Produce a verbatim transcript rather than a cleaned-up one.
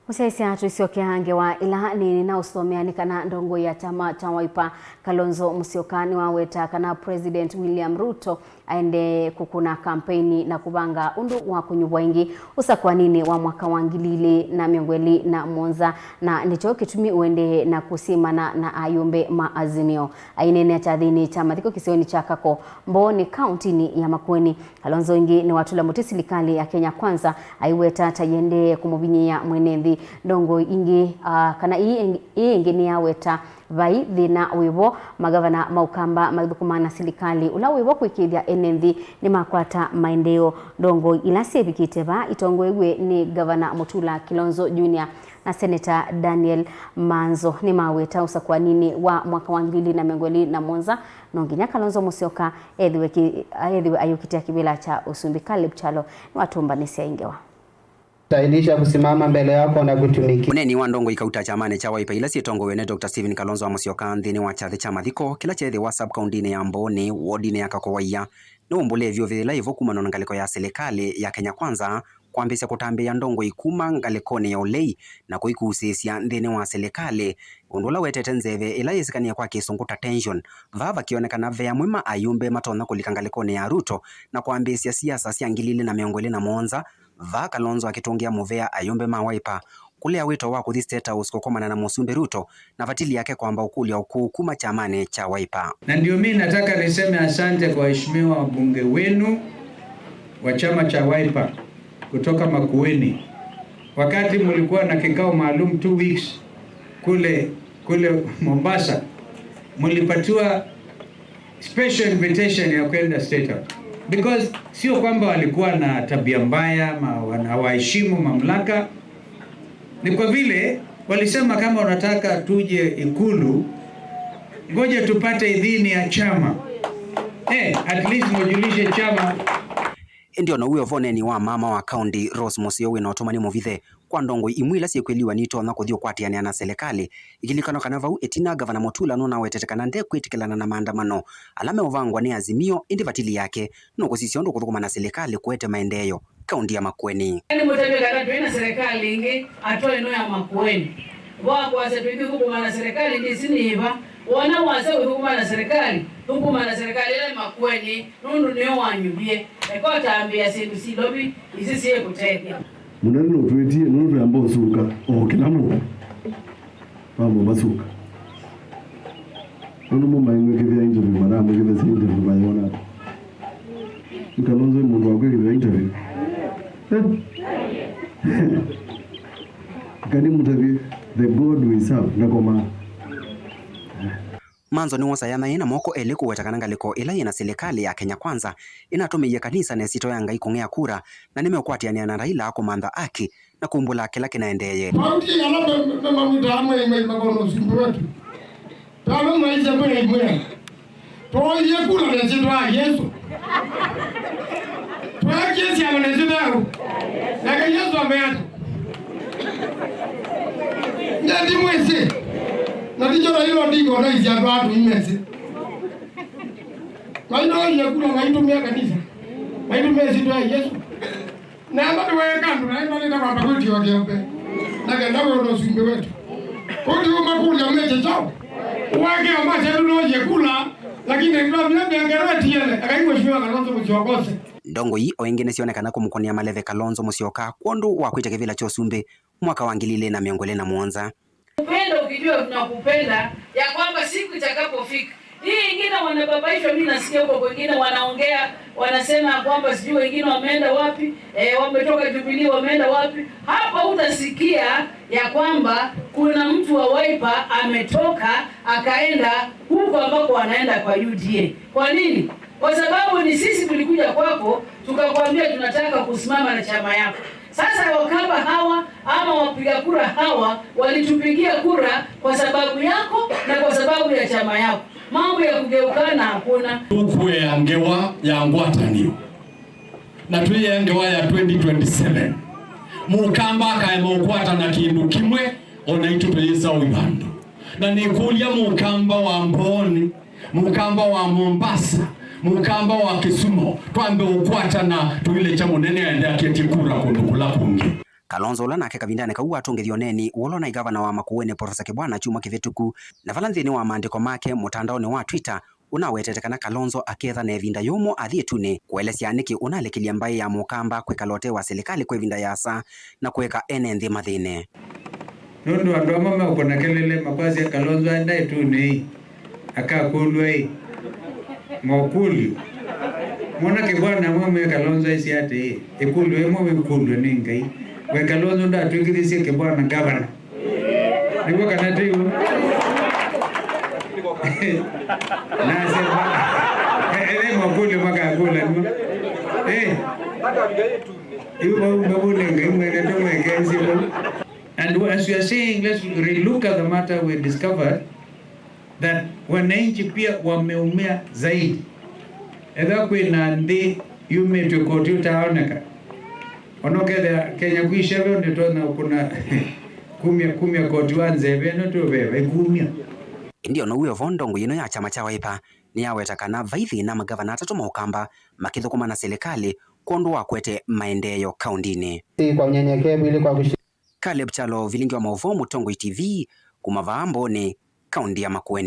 Mũsyaĩĩsya, tũisyokea ngewa ĩla nĩnĩnaũsomea nĩ kana ndongoi ya kyama kya Wiper, Kalonzo Musyoka, nĩwaweta kana President William Ruto aendee kũkũna kampeini na kũvanga ũndũ wa kũnyuvwa ĩngĩ ũsakũaninĩ wa mwaka wa ngili ilĩ na mĩongo ĩlĩ na mũonza, na nĩkyo kĩtumi ũendee na kũsimana na ayũmbe ma Azimio. Aineenea kyathĩnĩ kya mathiko kĩsionĩ kya Kako, Mbooni, kaũntinĩ ya Makueni, Kalonzo ĩngĩ nĩwatũla mũtĩ silikalĩ ya Kenya Kwanza, aiweta ta yĩendee kũmũvinyĩĩa mwene nthĩ. Ndongoi ingĩ, ah, kana ii ĩngĩ, ii ĩngĩ nĩyaweta vai thĩna wĩvo, magavana ma Ũkamba maithũkũma na silikalĩ ũla wĩvo kwĩkĩĩthya ene nthĩ nĩmakwata maendeeo. Ndongoi ila syĩvikĩte vaa itongoew'e nĩ Gavana Mutula Kilonzo Junior na Seneta Daniel Manzo nĩmaweta ũsakũaninĩ wa mwaka wa ngili ilĩ na mĩongo ĩlĩ na mũonza, no nginya Kalonzo Musyoka ethĩwe ki-, ethĩwe ayũkitĩa kĩvĩla kya ũsumbĩ. Caleb Kyalo nĩwatũmbanĩsya ĩ ngewa. Nitaainisha kusimama mbele yako na kutumikia. Mũneeni wa ndongoi kauta kyamanĩ kya Wiper ila syĩtongoew'e nĩ Doctor Stephen Kalonzo wa Musyoka nthĩnĩ wa kyathĩ kya mathiko kĩla kyeethĩwa sub-kaũntinĩ ya Mbooni, wodinĩ ya Kakowaia, nĩwaumbũlĩe vyũ vĩla ĩvo kumana na ngalĩko ya silikalĩ ya Kenya Kwanza kwambĩĩsya kũtambĩĩa ndongoi kuma ngalĩkonĩ ya ũlei na kũikusĩĩsya nthĩnĩ wa silikalĩ, ũndũ ũla wetete nzeve ĩla yĩsĩkanĩe kwa Kĩsũngũ ta tension. Vaa vakĩonekana ve amwe ma ayũmbe matonya kũlika ngalĩkonĩ ya Ruto na kwambĩĩsya siasa sya ngili ilĩ na mĩongo ĩlĩ na mũonza, vaa Kalonzo akĩtũngĩa mũvea ayũmbe ma Wiper kũlea wĩto wa kũthi State House kũkomana na Mũsumbĩ Ruto, na vatili yake kwamba ũkũlya ũkũũ kuma kyamanĩ kya Wiper. Na ndio mimi nataka niseme asante kwa waheshimiwa wabunge wenu wa chama cha Wiper kutoka Makueni. Wakati mlikuwa na kikao maalum two weeks kule, kule Mombasa, mlipatiwa special invitation ya kwenda State House. Because sio kwamba walikuwa na tabia mbaya ama wana-, hawaheshimu mamlaka, ni kwa vile walisema kama wanataka tuje Ikulu, ngoja tupate idhini ya chama. Eh, at least mujulishe chama. Ĩndĩ o na ũu wĩ o vo, ũneeni wa mama wa kaũnti Rose Mũseo wĩ na ũtũmani mũvithe kwa ndongoi imwe ila syĩkwĩliwa nitonya kũthi ũkwatĩanĩa na silikalĩ. Ĩkilikanwa kana vau ĩtina Gavana Mutula nũnawetete kana ndekwĩtĩkĩlana na maandamano ala meũvangwa nĩ Azimio, ĩndĩ vatili yake nũkũsisya ũndũ kũthũkũma na silikalĩ kũete maendeeo kaũnti ya Makueni. Nĩmũtavye kana twĩ na serikali ĩngĩ atwaĩ ĩno ya Makueni. Wa kwasya twĩthũkũma na serikali ndĩsĩ nĩ ĩva. Wona wasya ũthũkũma na serikali, thũkũma na serikali ĩla ĩ Makueni, nũndũ nĩyo wanyuvie. Eka ũtambĩa syĩndũ silovi isi syĩkũtethya. Mũnene nũtwĩtie nũndũ twĩamba ũsuka o kĩla mũndũ. Vamwe masuka. Nũndũ mũmaĩmwĩkĩthĩa interview, manamwĩkĩthasya interview mayona ata? Yu Kalonzo ĩ mũndũ wa kwĩkĩthĩa interview? Eh? Kani mũtavye, the God we serve ndakomaa. Manzo nĩwosa yanaĩ na moko elĩ kũweta kana ngalĩko ĩla yĩ na silikalĩ ya Kenya Kwanza ĩnatũmĩie kanisa na ĩsyĩtwa ya Ngai kũng'ea kura, na nĩmeũkwatĩanĩa na Raila kũmantha aki na kumbũla kĩla kĩnaendeeye. Pauti ala mamwĩtaa mwei mwei makona ũsumbĩ wetu. Tala mwaisya mbele imwĩa. Twoie kula na ĩsyĩtwa ya Yesu. Twekie syama na ĩsyĩtwa yau. Nake Yesu ameata. Ndendi mwĩsĩ. Na ndicho na ilo ndiko na isyĩtwa atu imesi. Maitũie kula maitũmĩa kanisa. Maitũmĩa ĩsyĩtwa ya Yesu. Na amba nĩweeka andũ naĩ malĩte kwamba kwĩtiwa kĩope, na kenda wĩona ũsumbĩ wetu. Kũti ũmakũlya meke kyaũ? Wake ambacha tũnoyie kula, lakini ndio mĩaka ĩno ĩtiele, akai Mheshimiwa Kalonzo Musyoka ose. Ndongoi o ĩngĩ nĩsyonekana kũmũkũnĩa maleve Kalonzo Musyoka kwondũ wa kwĩtya kĩvĩla kya ũsumbĩ mwaka wa ngili ilĩ na mĩongo ĩlĩ na mũonza. Upendo ukijua tunakupenda, ya kwamba siku itakapofika. Hii ingine wanababaishwa, mimi nasikia huko kwingine wanaongea, wanasema kwamba sijui wengine wameenda wapi, eh, wametoka Jubilee wameenda wapi. Hapa utasikia ya kwamba kuna mtu wa Wiper ametoka akaenda huko ambako wanaenda kwa U D A. Kwa nini? Kwa sababu ni sisi tulikuja kwako, tukakwambia tunataka kusimama na chama yako. Sasa Wakamba hawa ama wapiga kura hawa walitupigia kura kwa sababu yako na kwa sababu ya chama yako. Mambo ya kugeukana hakuna. Tũkũea ngewa ya ngwatanĩo, na twĩe ngewa ya twenty twenty-seven. Mũkamba akaema ũkwata na kĩndũ kĩmwe, o naitũ tũyĩsa ũi vandũ. Na nĩkũlya Mũkamba wa Mbooni, Mũkamba wa Mombasa, Mũkamba wa Kisumu, twambe ũkwatana tũilekya mũnene aende aketye kura kũndũ kũla kũngĩ. Kalonzo, ũla nake kavindanĩ kau watũngĩthie ũneeni wa ũla ũnaĩ ngavana wa Makueni, Professor Kibwana, kyumwa kĩvĩtũku, na vala nthĩnĩ wa maandĩko make mũtandaonĩ wa Twitter, ũnawetete kana Kalonzo aketha na ĩvinda yũmũ athi ĩtunĩ kũelesya nĩkĩ ũnalekelya mbaĩ ya Mũkamba kwĩkala ũtee wa silikalĩ kwa ĩvinda yĩasa na kũeka ene nthĩ mathĩne. Nũndũ andũ amwe meũkũna kelele makwasya Kalonzo aenda ĩtunĩ-ĩ, akakũlw'a-ĩ, mokũlyo. Mwanake bwana amwe me Kalonzo aisye atĩĩ, ĩkũlyo ĩmwe wĩkũlw'a nĩ Ngai, we Kalonzo ndatw'ĩkĩthisye Kibwana ngavana. Nĩw'o kana ti w'o? Nasema, e-, ele makũlyo makakũlanw'a. Eh. Yu vau ngavũnĩ Ngai mwene tũmwekeesye vau. And as we are saying, let's relook at the matter, we discovered that wananchi pia wameumia zaidi. Ethĩwa kwĩna nthĩ yumĩtw'e koti ũtaaoneka, ona ũkethĩa Kenya kwĩ ĩseve nĩtonya kũna kumya, kumya koti wa nzeve ĩno tũveva ĩkumya. Ĩndĩ ona ũu wĩ o vo, ndongoi ĩno ya kyama kya Wiper nĩyaweta kana vai thĩna mangavana atatũ ma Ũkamba makĩthũkũma na silikalĩ kwondũ wa kũete maendeeo kaũndĩnĩ. Si kwa unyenyekevu ili kwa kushi- Caleb Kyalo, vilingi wa maũvoo, Mũtongoi T V, kuma vaa Mbooni, kaũndĩ ya Makueni.